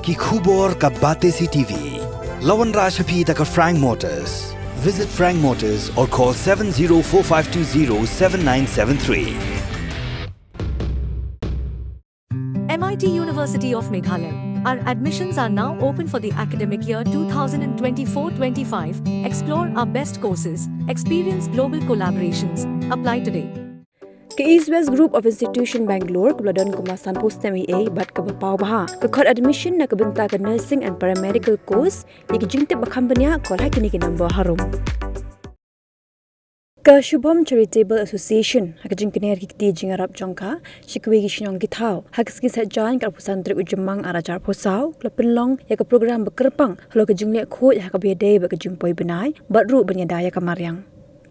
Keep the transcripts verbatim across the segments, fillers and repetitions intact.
Ki khubor ka Batesi T V. La wanrah sha phi da ka Frank Motors. Visit Frank Motors or call seven zero four five two zero seven nine seven three. M I T University of Meghalaya. Our admissions are now open for the academic year two thousand twenty-four twenty-five. Explore our best courses, experience global collaborations. Apply today. Ka East West Group of Institution Bangalore, kaba la don kumba sanphew snem eiei bad kaba paw bha, ka khot admission na ka bynta ka nursing and paramedical course. Ïa ki jingtip ba kham bniah, call ha kine ki number harum. Ka Shubham Charitable Association ha ka jingkner ki kti jingïarap jong ka sha kiwei ki shnong ki thaw ha ka sngi Saitjaiñ ka arphew san tarik u Jymmang arhajar arphew saw, ka la pynlong ïa ka program ba kyrpang halor ka jingleh khuid ha kaba ïadei bad ka jingpoi bnai bad ruh ban ïada ïa ka mariang.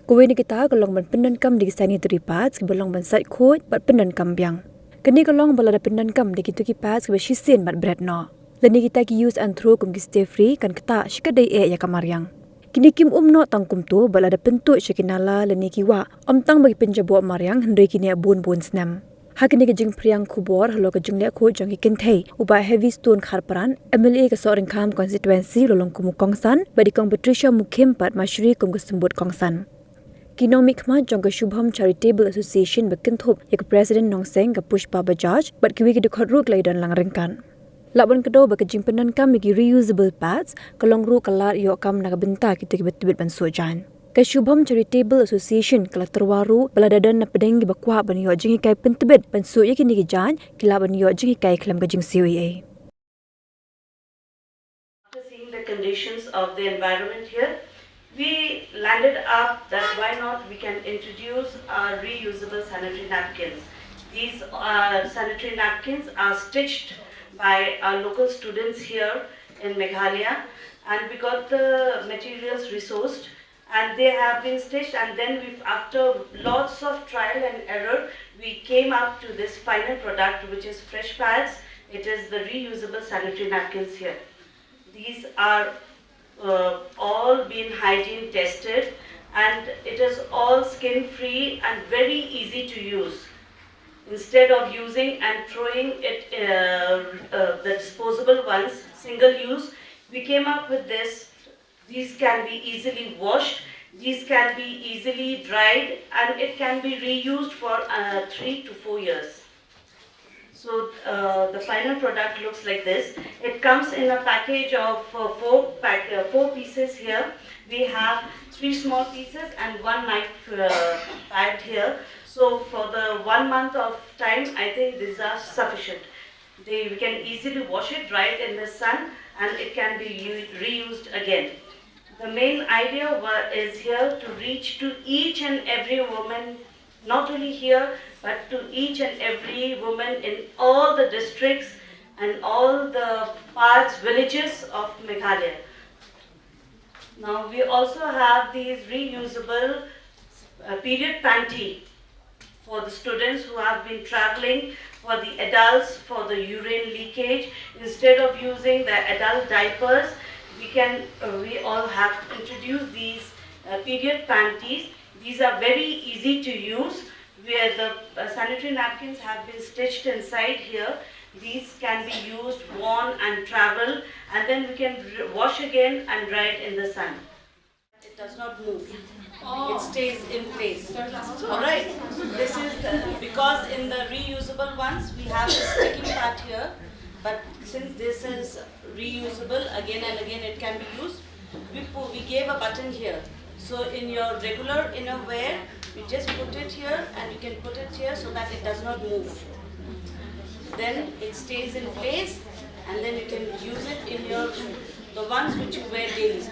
Kawei na kita ka long ban pyndonkam da ki sanitary pads kiba long ban sait khuid bad pyndonkam biang. Kane ka long ba lada pyndonkam da kito ki pads kiba shisien bad bret noh. Lane kita ki use and throw kum ki Stayfree kan ktah shikatdei eh ïa ka mariang. Kine kim um noh tang kumto bad lada pyntuid sha ki nala lane ki wah, ym tang ba ki pynjaboh mariang hynrei ki neh bun bun snem. Ha kane ka jingphriang khubor halor ka jingleh khuid jong ki kynthei, u Bah Heavystone Kharpran, M L A ka Sohryngkham constituency, u la long kum u kongsan bad i Kong Patricia Mukhim Padmashree kum ka symbud kongsan. Ki nongmihkhmat jong ka Shubham Charitable Association ba kynthup ïa ka President Nongseng ka Pushpa Bajaj bad kiwei ki dkhot ruh ki la ïadon lang ryngkat. Lah ban kdew ba ka jingpyndonkam ïa ki reusable pads ka long ruh ka lad ïoh kam na ka bynta kito kiba tbit ban suh jaiñ. Ka Shubham Charitable Association ka la tyrwa ruh ba lada don na pdeng kiba kwah ban ïoh jinghikai pyntbit ban suh ïa kine ki jaiñ, ki lah ban ïoh jinghikai khlem ka jingsiew eiei. After seeing the conditions of the environment here, we landed up that why not we can introduce our reusable sanitary napkins. These uh, sanitary napkins are stitched by our local students here in Meghalaya, and we got the materials resourced, and they have been stitched, and then we, after lots of trial and error, we came up to this final product, which is Fresh Pads. It is the reusable sanitary napkins here. These are uh, all been hygiene tested, and it is all skin free and very easy to use. Instead of using and throwing it, uh, uh, the disposable ones, single use, we came up with this. These can be easily washed, these can be easily dried, and it can be reused for uh, three to four years. So uh, the final product looks like this. It comes in a package of uh, four, pack, uh, four pieces here. We have three small pieces and one night uh, pad here. So for the one month of time, I think these are sufficient. They, we can easily wash it, dry it in the sun, and it can be u- reused again. The main idea wa- is here to reach to each and every woman, not only here, but to each and every woman in all the districts and all the parts, villages of Meghalaya. Now, we also have these reusable uh, period panty for the students who have been traveling, for the adults, for the urine leakage. Instead of using the adult diapers, we can uh, we all have introduced these uh, period panties. These are very easy to use, where the uh, sanitary napkins have been stitched inside here. These can be used, worn, and travel, and then we can r- wash again and dry it in the sun. It does not move. It stays in place. All right. This is the, because in the reusable ones we have a sticking part here, but since this is reusable, again and again it can be used. We put, we gave a button here. So in your regular innerwear, you just put it here and you can put it here so that it does not move. Then it stays in place and then you can use it in your, the ones which you wear daily.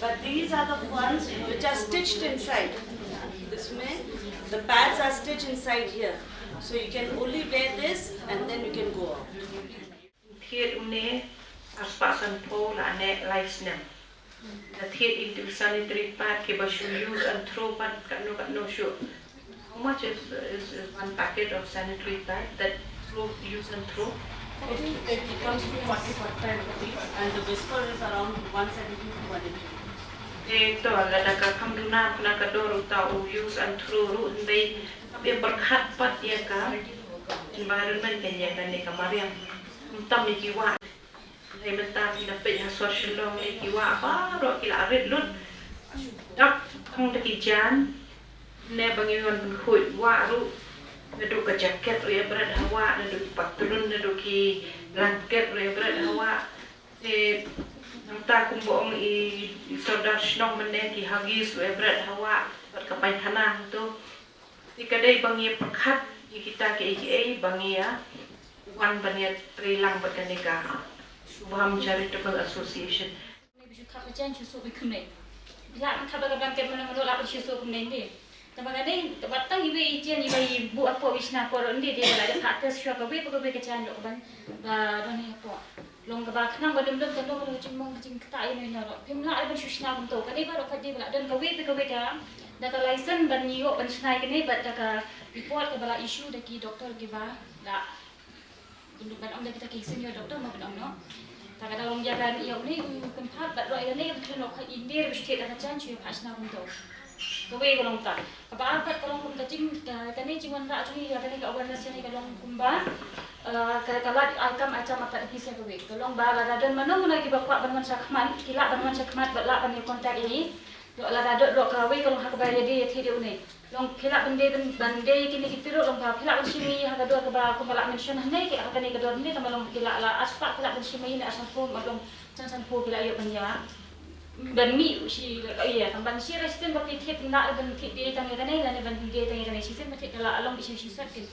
But these are the ones which are stitched inside. This may, the pads are stitched inside here. So you can only wear this and then you can go out. Thied une arspah sanphew la ne lai snem. Da thied ïa ki sanitary pad kiba shu use and throw pad katno katno shu. How much is, is, is one packet of sanitary pad that throw, use and throw? It, it comes to forty, forty-five rupees, and the Whisper is around one seventy to one eighty rupees. Te to lada ka kham duna na ka dor uta u use and throw ruh, hynrei ka pyrkhat pat ïa ka environment, kan ïa kane ka mariang. Ym tam ïa ki wah. Mynta phi la peit ha sor Shillong ne ki wah baroh ki la rit lut. Dap tang da ki jan. Ne ba ngi wan pynkhuid wah ruh. Naduh ka jaket ruh ïa bret ha wah, naduh ki patlun, naduh ki blanket ruh ïa bret ha wah. Te nangta kumba ong i, i sordar shnong mynne, ki Huggies ruh ïa bret ha wah, bad ka painkhana hangto. Te ka dei ba ngi pyrkhat ïa kita kiei kiei ba ngi ïa wan ban ïa trei lang bad kane ka Shubham Charitable Association. Ni bi shu khap ka jan shu suh bi kumne. Lah ban khap da ka blanket mano mano lah ban shu suh kumne ni. Tang ba kane, tang ba tang iwei i jan iwei i buh hapoh, iwei i shna hapoh ruh ni, dei ba la dep phah test shuwa kawei pa kawei ka jan ruh ka ban ba don hapoh. Long kaba khnang ba dum dum, tang don ka jingmong ka jingktah ïano ïano ruh. Phim lah ban shu shna kumto. Kane baroh pat dei ba la don kawei pa kawei ka, da ka license ban ïoh ban shna ïa kane bad da ka report kaba la issue da ki doktor kiba la Ban, ban ong da kita ki senior doctor mo ban ong noh. Ta ka da long ïa kane ïa une u kynphad bad ruh ïa kane ka khlem noh ka India ruh shu thied da ka jan shu ïa phah shna kumto. Kawei ka long ta. Kaba ar pat ka long kum ka jing, ka, kane jingwanrah jong ngi ïa kane ka awareness ïa kane ka long kumba, eh, ka, ka lad ai kam ai jam artatiephiew sha kawei. Ka long ba lada don mano mano kiba kwah ban wan sha khmat, ki lah ban wan sha khmat bad lah ban ïa contact ïa ngi. Dok lada dok, dok kawei ka long ha kaba ïadei ïa thied ïa une. Long phi lah ban dei ban, ban dei kine ki pyrthei long ba phi lah ban shim ïa ha ka dor kaba kumba la mention hangne, ki ha kane ka dor hangne, tang ba long phi lah la ar spah phi lah ban shim ïa ne ar sanphew, ma long san sanphew phi lah ïoh ban ïa. Ban mih shi la ka ïa, tang ban shi ra shisien ba phi thied lah ban thied dei tang ïa kane, lane ban dei tang ïa kane shisien ba thied ka la long shi shi sat kin.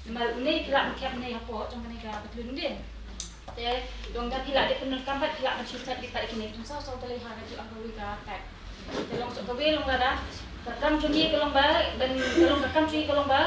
Namar une phi lah ban thied ne hapoh jong kane ka patlun dei. Te long da phi lah dei pyndonkam pat phi lah ban shu set dei pat kine ki saw saw tylli ha ka jong kawei ka pack. Te long shuh kawei long ba da ka kam jong ngi ka long ba ban ka long ka kam jong ngi ka long ba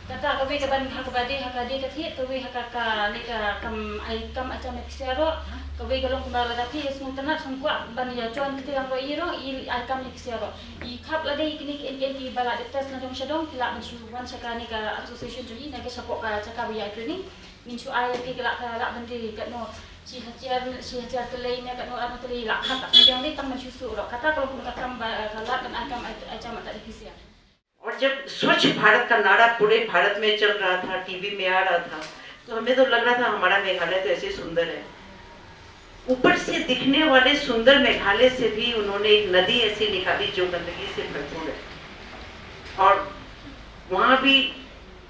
kata kawei ka ban ha kaba dei ha ka dei ka thied kawei ha ka kane ka kam ai kam ai jam ïa phi sha roh kawei ka long ba lada phi sngewtynnat sngewkwah ban ïa join kti lang roh ïa roh i ai kam ïa phi sha roh. I khap lada i kine ki N K N K ba la dep test na dong sha dong ki lah ban shu wan sha kane ka association jong i na ka shapoh ka jaka ba ïa training. Ngin shu ai ki lah ka lah ban dei katno shi hajar shi hajar tylli ne katno arno tylli lah khap ka dei tang ban shu shu roh kata ka long ka kam ba ka lah ban ai kam ai jam ta dei phi sha. और जब स्वच्छ भारत का नारा पूरे भारत में चल रहा था, टीवी में आ रहा था, तो हमें तो लग रहा था हमारा मेघालय तो ऐसे सुंदर है। ऊपर से दिखने वाले सुंदर मेघालय से भी उन्होंने एक नदी ऐसी निकाली जो गंदगी से भरपूर है। और वहाँ भी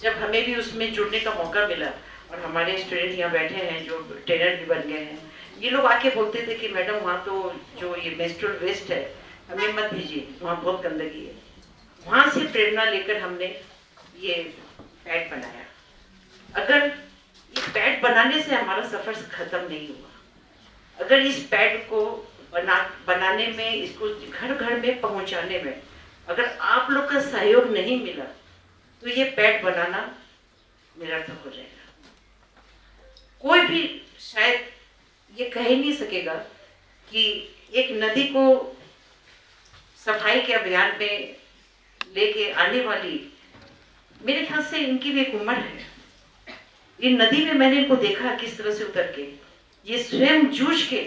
जब हमें भी उसमें जुड़ने का मौका मिला और हमारे स्टूडेंट यहाँ बैठे हैं जो ट्रेनर भी बन गए हैं, ये लोग आके बोलते थे कि मैडम वहाँ तो जो ये मेंस्ट्रुअल वेस्ट है हमें मत भेजिए, वहाँ बहुत गंदगी है। वहाँ से प्रेरणा लेकर हमने ये पैड बनाया। अगर ये पैड बनाने से हमारा सफर खत्म नहीं हुआ, अगर इस पैड को बना बनाने में, इसको घर घर में पहुंचाने में अगर आप लोग का सहयोग नहीं मिला तो ये पैड बनाना निरर्थक हो जाएगा। कोई भी शायद ये कह ही नहीं सकेगा कि एक नदी को सफाई के अभियान में लेके आने वाली, मेरे ख्याल से इनकी भी एक उम्र है। ये नदी में मैंने इनको देखा किस तरह से उतर के, ये स्वयं जूझ के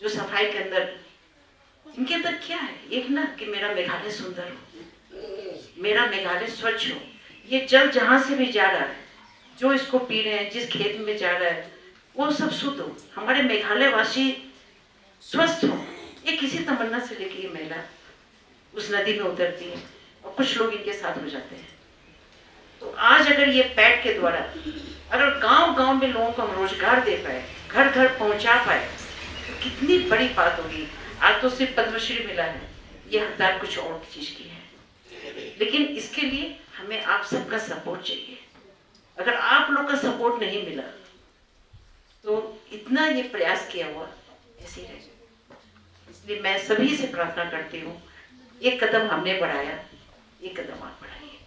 जो सफाई के अंदर, इनके अंदर क्या है? एक ना कि मेरा मेघालय सुंदर हो, मेरा मेघालय स्वच्छ हो। ये जल जहाँ से भी जा रहा है, जो इसको पी रहे हैं, जिस खेत में जा रहा है, वो सब शुद्ध हो, हमारे मेघालय वासी स्वस्थ हो। ये किसी तमन्ना से लेके ये महिला उस नदी में उतरती है और कुछ लोग इनके साथ हो जाते हैं। तो आज अगर ये पैड के द्वारा अगर गांव गांव में लोगों को हम रोजगार दे पाए, घर घर पहुंचा पाए, तो कितनी बड़ी बात होगी। आज तो सिर्फ पद्मश्री मिला है, ये हकदार कुछ और चीज की है, लेकिन इसके लिए हमें आप सबका सपोर्ट चाहिए। अगर आप लोग का सपोर्ट नहीं मिला तो इतना ये प्रयास किया हुआ ऐसे ही रह जाएगा। इसलिए मैं सभी से प्रार्थना करती हूँ, एक कदम हमने बढ़ाया, एक कदम आप बढ़ाइए।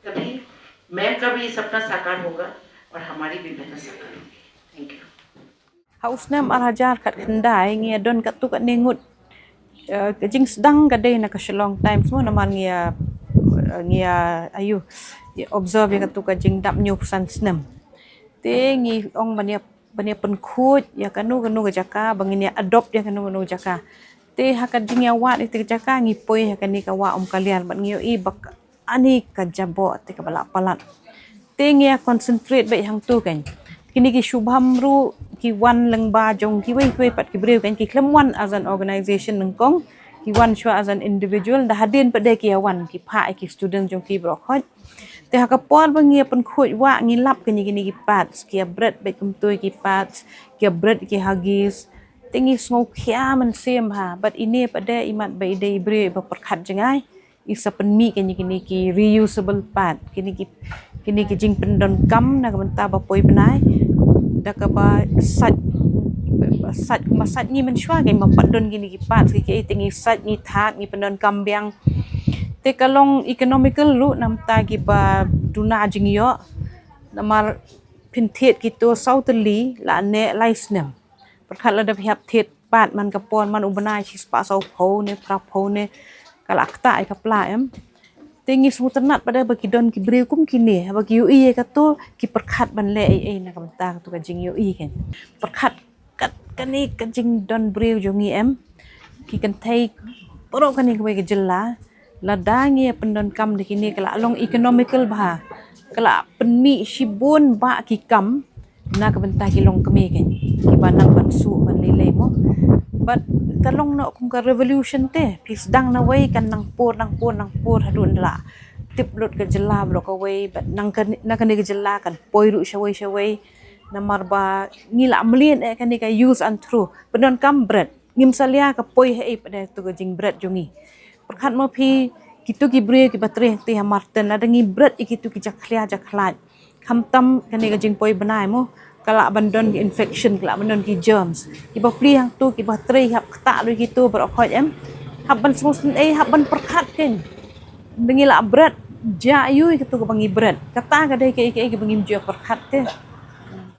तभी मैम का भी ये सपना साकार होगा और हमारी भी मेहनत साकार होगी। थैंक यू। Ha u snem ar hajar khatkhyndai ngi ïa don katto katne ngut, eh, ka jingsdang ka dei na ka Shillong Times mo, namar ngi ïa, eh, ngi ïa, ayu, ïa observe ïa katto ka jingdap hynñiewphew san snem. Te ngi ong ban ïa, ban ïa pynkhuid ïa kano kano ka jaka, ba ngin ïa adopt ïa kano kano ka jaka. Te ha ka jingïawad ïa ka jaka ngi poi ha kane ka wah Umkaliar bad ngi ïohi ba ka ani ka jaboh te kaba la palat. Te ngi ïa concentrate beit hangto kan. Kine ki Shubham ruh Ki wan lyngba jong kiwei kiwei pat ki briew, kan ki khlem wan as an organization nyngkong, ki wan shuwa as an individual, da hadien pat de ki ïa wan ki phah ïa ki student jong ki baroh khoit. Te ha ka por ba ngi ïa pynkhuid wah ngi lap kine kine ki pads, ki ïa bret bad kumtui ki pads, ki ïa bret ki Huggies. Te ngi sngew khia mynsiem ha, bad ine pat de imat ba i dei i briew ba pyrkhat jngai, i sa pynmih kine kine ki reusable pad, kine ki kine ki jingpyndonkam na ka bynta ba poi bnai. Da kaba sait, sait, ma sait ngi mynshuwa ki ma pat don kine ki pad ki ki te ngi sait ngi thad ngi pyndonkam biang. Te ka long economical ruh na bynta ki ba duna jingïoh. Namar phin thied kito saw tylli la ne lai snem. Pyrkhat lada phi hap thied pad man ka por man u bnai shispah sawphew ne phraphew ne ka la ktah ïa ka pla em. Te ngi sngewtynnat pat de ba ki don ki briew kum kine, haba ki ïohi ïa kato ki pyrkhat ban leh ei ei na ka bynta kato ka jingïohi kan. Pyrkhat kat kane ka jingdon briew jong ngi em. Ki kynthei baroh kane kawei ka jylla, lada ngi ïa pyndonkam da kine ka la long economical bha, ka la pynmih shibun bah ki kam na ka bynta ki longkmie kan, kiba nang ban suh ban lei lei mo. Bad ka long noh kum ka revolution te, phi sdang nawei kan nang pur nang pur nang pur haduh ynda la tip lut ka jylla baroh kawei, bad nang ka, na kane ka jylla kan poi ruh shawei shawei. Namar ba ngi la mlien eh kane ka use and throw, pyndonkam bret, ngim salia ka poi ha ei pat de to ka jingbret jong ngi. Pyrkhat mo phi, kito ki briew kiba trei hangtei ha Marten, lada ngi bret ïa kito ki jakhlia jakhlait, khamtam kane ka jingpoi bnai mo, ka lah ban don ki infection, ka lah ban don ki germs. Kiba plie hangto, kiba trei hap ktah ruh kito baroh khoit em, hap ban sngewsynei, hap ban pyrkhat kan. Ba ngi lah bret, jia aiu ïa kato kaba ngi bret. Kata ka dei kaei kaei kaba ngim ju pyrkhat te.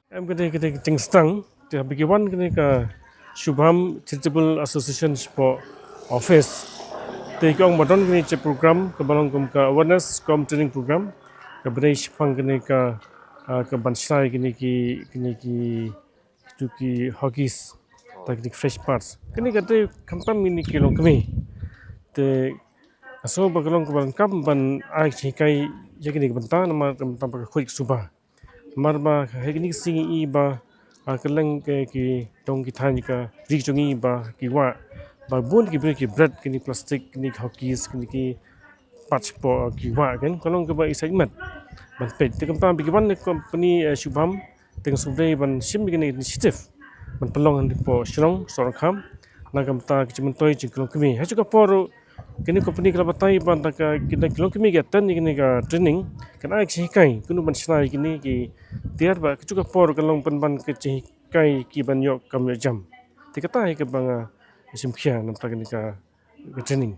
Em, ka dei, ka dei ka jingsdang. Te haba ki wan kane ka Shubham Charitable Association shapoh office, te ki ong ba don kane ka program kaba long kum ka awareness cum training program, kaba dei shaphang kane ka, ah, ka ban shna ïa kine ki, kine ki, kito ki Huggies, ta kine ki fresh pads. Kane ka dei khamtam ïa kine ki longkmie. Te nga sngew ba ka long kaba donkam ban ai ka jinghikai ïa kine ki bynta, namar ka bynta ba ka khuid ka suba. Namar ba ha kine ki sngi i ba, ah, kylleng ki, ki dong ki thaiñ ka ri jong ngi ba ki wah, ba bun ki briew ki bret kine plastik, kine ki Huggies, kine ki pads shapoh ki wah kan, ka long kaba i sait mat ban peit. Te kumta ba ki wan na company, eh, Shubham, te nga sngewdei ban shim kane ka initiative ban pynlong hangne hapoh Shillong, Sohryngkham, na ka bynta ka jingmyntoi jong ki longkmie. Ha kajuh ka por ruh kane ka company ka la batai ba da ka, ki, da ki longkmie ki attend ïa kane ka training, kan ai ka jinghikai kumno ban shna ïa kine ki tiar, bad ha kajuh ka por ka long pynban ka jinghikai ki ban ïoh kam ïoh jam. Te kata hi kaba nga shim khia na bynta kane ka, ka training.